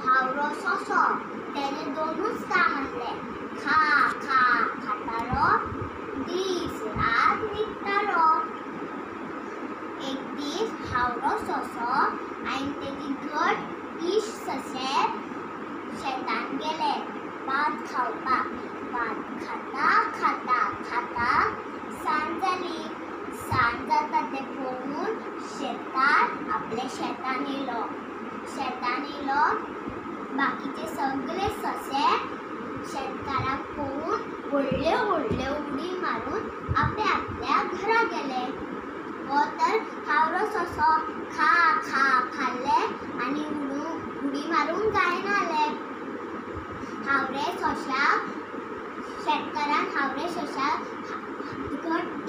हावरो सोंसो. तेजें दोनूच काम आसलें, खा खा खातालो, दीस रात न्हिदतालो. एक दीस हावरो सोंसो आनी तेजी घट इश्ट सशे शेतान गेले भात खावपाक. भात खाता खाता खाता सांज जाली. सांज जाता तें पळोवन शेतकार आपल्या शेतान येयलो. शेतान येयलो, बाकीचे सगळे सशे शेतकाराक पळोवन व्हडल्यो व्हडल्यो उडी मारून आपल्या आपल्या घरा गेले. हो तर हावरो सोंसो खा खा खाल्ले आनी उडी मारूंक जायना जालें. हावरे सोंश्याक शेतकारान हावरे सोंश्याक घट